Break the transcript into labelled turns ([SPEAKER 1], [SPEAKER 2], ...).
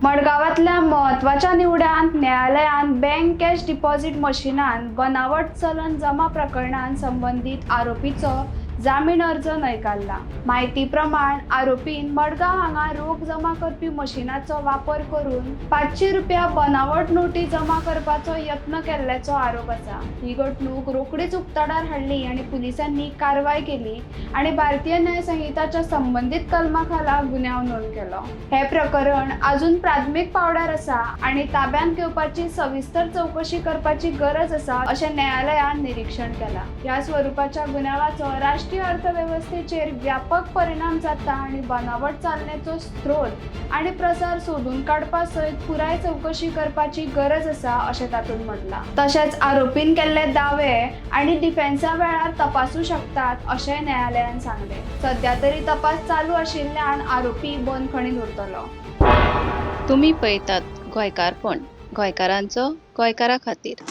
[SPEAKER 1] मडगांवांतल्या म्हत्वाच्या निवड्यांत न्यायालयान bank cash deposit मशिनान बनावट चलन जमा प्रकरणान संबंदीत आरोपीचो जामीन अर्ज न्हयकारला. म्हायती प्रमाण आरोपीन मडगांव हांगा रोख जमा करपी मशिनाचो वापर करून 500 रुपया बनावट नोटी जमा करपाचो यत्न केल्ल्याचो आरोप आसा. ही घडणूक रोखडीच उक्ताडार हाडली आनी पुलिसांनी कारवाय केली आनी भारतीय न्याय संहिताच्या संबंदीत कलमा खाला गुन्यांव नोंद केलो. हे प्रकरण अजून प्राथमीक पावंड्यार आसा आनी ताब्यांत घेवपाची सविस्तर चवकशी करपाची गरज आसा अशें न्यायालयान निरीक्षण केलां. ह्या स्वरुपाच्या गुन्यांवाचो राष्ट्रीय अर्थवेवस्थेचेर व्यापक परिणाम जाता आनी बनावट चालनेचो स्त्रोत आनी प्रसार सोदून काडपा सयत पुराय चवकशी करपाची गरज आसा अशें तातूंत म्हटलां. तशेंच आरोपीन केल्ले दावे आनी डिफेन्सा वेळार तपासूं शकतात अशेंय न्यायालयान सांगलें. सध्या तरी तपास चालू आशिल्ल्यान आरोपी बंदखणींत उरतलो.
[SPEAKER 2] तुमी पळयतात गोंयकारपण, गोंयकारांचो गोंयकारा खातीर.